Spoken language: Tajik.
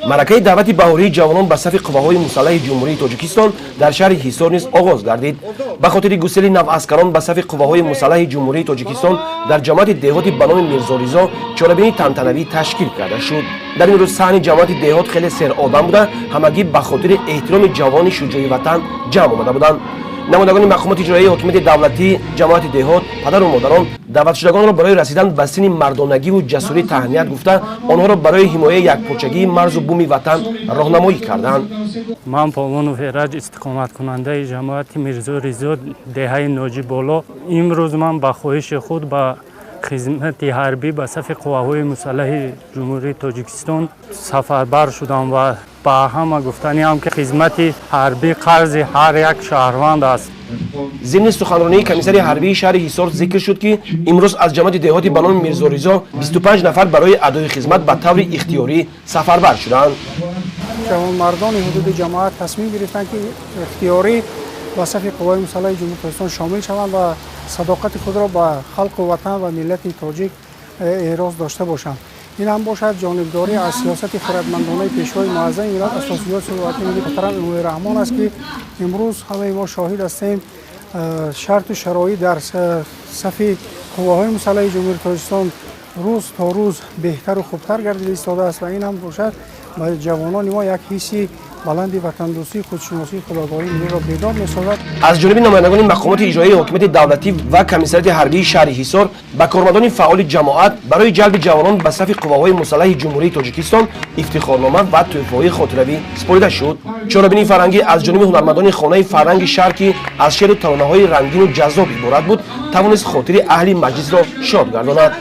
Маъракаи даъвати баҳории ҷавонон ба сафи қувваҳои мусаллаҳи Ҷумҳурии Тоҷикистон дар шаҳри Ҳисор низ оғоз гардид. Ба хотири гусели наваскарон ба сафи қувваҳои мусаллаҳи Ҷумҳурии Тоҷикистон дар ҷамоати деҳоти ба номи Мирзо Ризо чорабинии тантанавӣ ташкил карда шуд. Дар ин рӯз саҳни ҷамоати деҳот хеле серодам буда, ҳамагӣ ба хотири эҳтироми ҷавони шуҷои ватан ҷамъ омада буданд. Намояндагони мақомоти иҷроияи ҳокимияти давлатӣ, ҷамоати деҳот, падару модарон даъватшудагонро барои расидан ба синни мардонагиву ҷасурӣ таҳният гуфта, онҳоро барои ҳимояи якпорчагии марзу буми ватан роҳнамоӣ карданд. Ман Полвонов Эраҷ, истиқоматкунандаи ҷамоати Мирзо Ризо, деҳаи Ноҷиболо. Имрӯз ман ба хоҳиши худ ба хизмати ҳарбӣ ба сафи қувваҳои мусаллаҳи Ҷумҳурии Тоҷикистон сафарбар шудам ва ба ҳама гуфтаниам, ки хизмати ҳарбӣ қарзи ҳар як шаҳрванд аст. Зимни суханронии комиссари ҳарбии шаҳри Ҳисор зикр шуд, ки имрӯз аз ҷамоати деҳоти ба номи Мирзо Ризо 25 нафар барои адои хизмат ба таври ихтиёрӣ сафарбар шуданд. Ҷавонмардони ҳудуди ҷамоат тасмим гирифтанд, ки ихтиёрӣ ба сафи қувваҳои мусаллаҳи Ҷумҳурии Тоҷикистон шомил шаванд ва садоқати худро ба халқу ватан ва миллати тоҷик эҳроз дошта бошанд. Ин ҳам бошад ҷонибдорӣ аз сиёсати хирадмандонаи Пешвои муаззами миллат, Асосгузори сулҳу ваҳдати миллӣ, муҳтарам Эмомалӣ Раҳмон аст, ки имрӯз ҳамаи мо шоҳид ҳастем, шарту шароит дар сафи қувваҳои мусаллаҳи Ҷумҳурии Тоҷикистон рӯз то рӯз беҳтару хубтар гардида истодааст ва ин ҳам бошад ба ҷавонони мо як ҳисси баланди ватандӯстӣ, худшиносӣ, худогоҳии миллиро бедор месозад. Аз ҷониби намояндагони мақомоти иҷроияи ҳокимияти давлатӣ ва комиссариати ҳарбии шаҳри Ҳисор ба кормандони фаъоли ҷамоат барои ҷалби ҷавонон ба сафи қувваҳои мусаллаҳи Ҷумҳурии Тоҷикистон ифтихорнома ва тӯҳфаҳои хотиравӣ супорида шуд. Чорабинии фарҳангӣ аз ҷониби ҳунармандони хонаи фарҳанги шаҳр, ки аз шеъру таронаҳои рангину ҷаззоб иборат буд, тавонист хотири аҳли маҷлисро шод гардонад.